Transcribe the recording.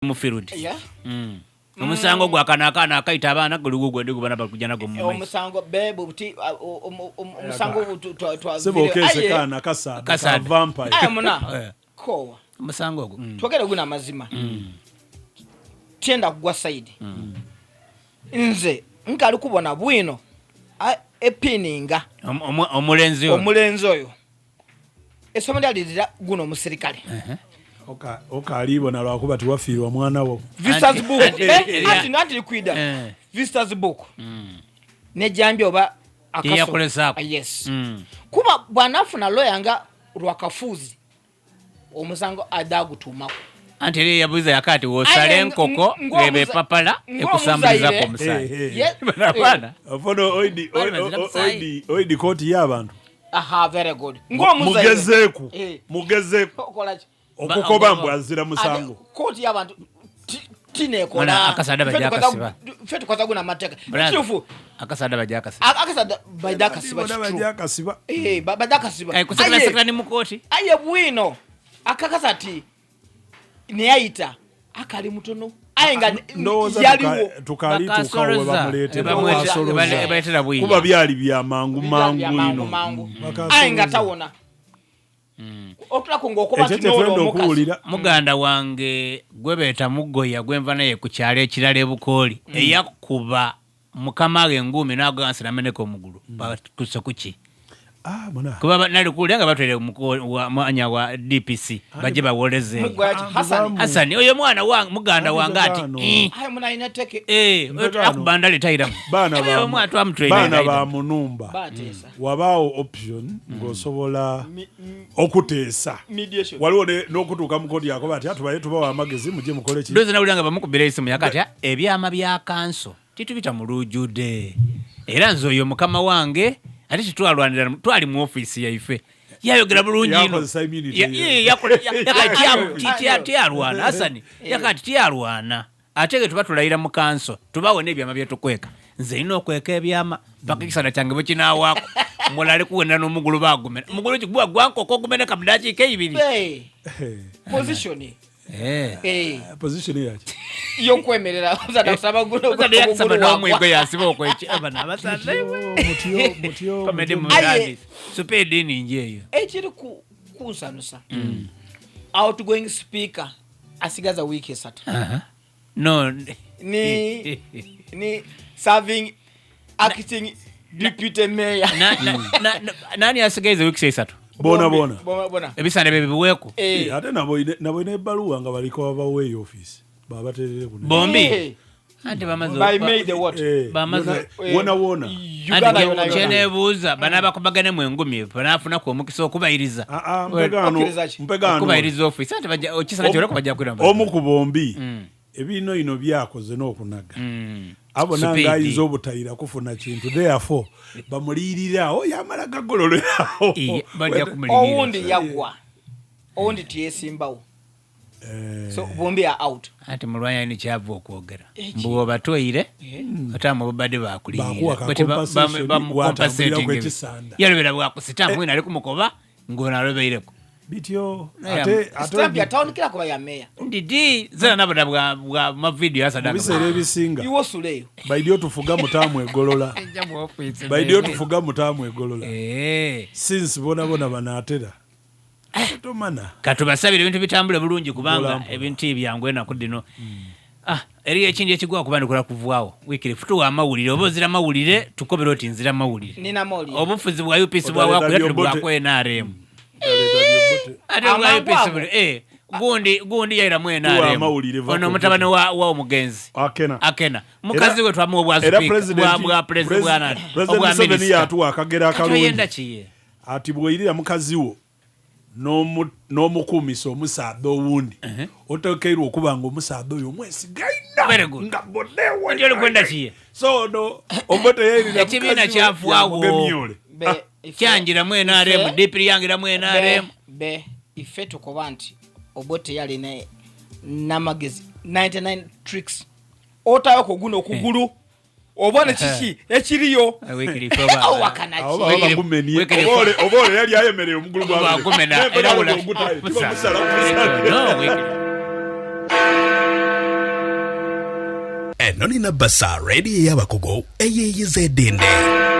Mu field. Omusango gwa kano akaana akaita abaana guliwo gwende gubana bakujja nago mu maiso. Omusango bebo buti omusango twa Sebo okese kana kasada ka vampire. Aye muna. Kowa. Omusango ogwo. Twogere guna amazima. Tyenda kugwa side. Nze nkali kubona bwino epininga. Omulenzi oyo. Omulenzi oyo. Essomo lyalirira guno omusirikale. Okaliibona lwakuba tiwafiirwa mwana wo. Visitors book. Anti likwida. Visitors book. Nejambye oba akaso. Yakolezaako. Yes. Kuba bw'anaafuna lawyer nga Rwakafuuzi omusango adagutuumako. Anti eri yabuuza yakati wosale enkoko ng'eba epapala ekusambulizaako omusaayi. Bana. Ofono oidi kooti y'abantu. Aha, very good. Mugezeeku. Mugezeeku. Okukoba mbu azira musango. Kooti y'abantu tinekola. Akasada bajja akasiba. Ffe tukoza guna amateeka. Kituufu. Akasada bajja akasiba. Akasada bajja akasiba. Bajja akasiba. Bajja akasiba. Kusekera sekera ni mu kooti. Aye bwino akakasa ati neyayita akali mutono. Aye nga yaliwo. Tukali tukawe bamuleetera. Kuba byali bya mangu mangu ino. Aye nga tawona. Otulako ng'okuba nti n'olwo omukazi. Muganda wange gwe beeta Mugoya gwe nva naye ku kyalo ekirala e Bukooli eyakuba mukama we enguumi n'agwa wansi n'ameneka omugulu. Bakuse ku ki? Kuba nali kuwulira nga batwere mwanya wa DPC bajje bawoleze. Hasani oyo mwana wange muganda wange ati akuba ndale tayiramu. Baana ba munumba wabaawo option ng'osobola okuteesa. Waliwo n'okutuuka mu kooti yakoba ati atubaye tubawa amagezi mujje mukole ki. Ndoza nawulira nga bamukubira esimu yakati ebyama bya kanso titubita mu lujjudde. Era nze oyo mukama wange ate titwalwanira twali mu ofiisi yaife. Yayogera bulungi ino. Tiyalwana Hasani yakati tiyalwana. Ate ge tuba tulayira mu kanso tubawe n'ebyama bye tukweka. Nze nina okweka ebyama paka ekisanda kyange bwe kinaawaako. Mulale kuwenda n'omugulu baagumena. Omugulu kiguwa gwa nkoko ogumeneka mu ddakiika ebiri. Position. Position yaki? Y'okwemerera omusajja kusaba gulu. Omusajja yakusaba n'omwigo yasiba okweki. Abana abasaza mutyo mutyo. Comedy mutandisi. Super edini nje eyo. Ekiri kunsanusa. Outgoing speaker asigaza wiiki esatu. No. Ni serving acting deputy mayor. Nani asigaza wiiki esatu? Bona bona. Ebisande bye biweeko. Ate nabo ebbaluwa nga baliko babaweeyo ofiisi. Babaterere kuno. Bombi. Ate bamaze by May the what? Bamaze wona wona. Uganda yona yona. Kyeneebuuza banaabakubagane mu engumi banaafunaku omukisa okubayiriza. Mpegano. Okubayiriza ofiisi ate bajja okisana kyoleko bajja kwira. Omu ku bombi. Ebino ino byakoze n'okunaga. Abo nanga ayinza obutayira kufuna kintu therefore bamuliyirirawo yamala gagololerawo. Owundi yagwa. Owundi tiyesimbawo. So bombi are out. Ate mulwanya ni kyavu okwogera. Mbu obatwaire ate abo babadde bakuliyirira. Bamukompensating. Yalobera bwakusita mwina ali kumukoba ng'ono alobeireko. Bityo ate stamp ya town kila kuba ya mayor. Ndidi zana nabona bwa ma video ya sadaka. Biseera ebisinga. Iwo suleyo. Baidio tufuga mutamu egolola. Baidio tufuga mutamu egolola. Since bona bona banaatera. Tomana. Katubasabire ebintu bitambule bulungi kubanga ebintu ebyangu enaku dino. Eriyo ekindi ekigwa kuba ndikola kuvaawo. Wikiri futuwa amawulire oba ozira mawulire tukobera oti nzira mawulire. Nina mawulire. Obufuzi bwa UPC bwa wakulira bwako NRM. Ate bwa UPC buli gundi yaira mu NRM. Ono mutabani wa omugenzi. Akena. Mukazi we twamuwa bwa speaker bwa president bwa nani. President Museveni yatuwa akagera akalungi. Yenda kiye. Ati bw'oyirira mukazi wo n'omukuumisa omusaadha owundi oteekeirwa okuba nga omusaadha oyo omwesigaina nga bonewe. So no obote yayirira ekibiina kyavaawo kyangiramu NRM DP yangiramu NRM. Be ife tukoba nti obote yalina n'amagezi 99 tricks otayo kuguno okugulu obone kiki ekiriyo oba yali ayemereye omugulu gwagumena era Eno ni Nabasa, radio y'abakugu eyeeyiza edinde.